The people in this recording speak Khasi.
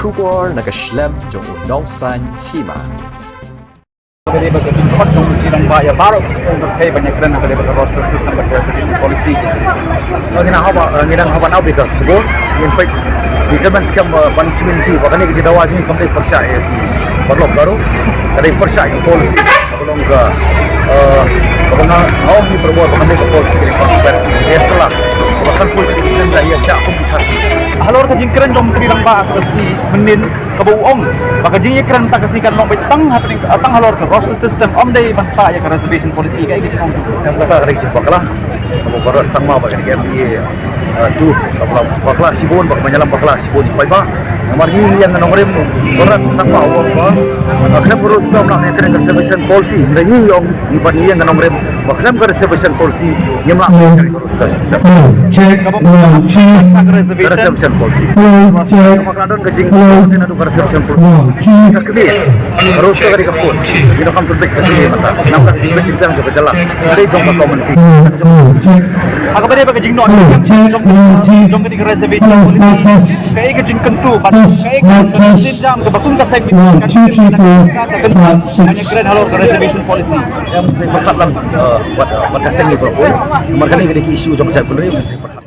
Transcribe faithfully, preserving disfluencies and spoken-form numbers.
Khubor na ka shlem jong u nongsan hima. Ka dei ba ka jingkhot jong u rangbah ïa baroh ka seng pyrthei ban ïakren ha ka dei ba ka roster system bad ka reservation policy. Ngi nang haba, ngi nang haba nau bika khubor ngin peit. Ngi kyrmen skhem ba ban community ba kane ka jingdawa jong ngi kam dei pyrshah ïa ki paralok Garo. Ka dei pyrshah ïa ka policy ba ka long ka, eh, ba ka nga ong hi parabor ba kane ka policy ka dei conspiracy ka jia sala. Ba kan pun ka dei senda ïa sha kum ki Khasi. Halor ka jingkren jong ka dei rangbah ka sngi mynnin kaba u ong ba ka jingïakren ta ka sngi kan long beit tang hapdeng, tang halor ka roster system, ym dei ban pah ïa ka reservation policy. Kaei ka jingong jong u? Em, kata ka dei ka jingbakla. Kaba ka rot sangma ba ka dei ka M D A, eh, tu, kaba bakla shibun, ba ka ïalam bakla shibun i paidbah. Namar ngi ïa nga nongrim, ka rot sangma u ong ba, eh, khlem ka roster ym lah ban ïakren ka reservation policy. Hynrei ngi ong, ngi ban ngi ïa nga nongrim ba khlem ka reservation policy ngim lah ban ïakren ka roster system. Check, check. Ka reservation policy. Ka la don ka jing, ka reservation policy. Ka kmie, ka roster ka dei ka khun. Ngi donkam pynbeit ka kmie mynta. Namar ka jingbit jingteng jong ka jylla ka dei jong ka community. Ha kaba dei ba ka jingnong jong, jong ka dei ka reservation policy. Kaei ka jingkyntu bad kaei ka jingkyntu jam kaba kum ka seng ka jingkyntu ban ïakren halor ka reservation policy. Ïa, mynsiem pyrkhat lang, eh, wat, eh, wat ka seng i ba poi. Namar kane ka dei ka issue jong ka jaitbynriew, mynsiem pyrkhat.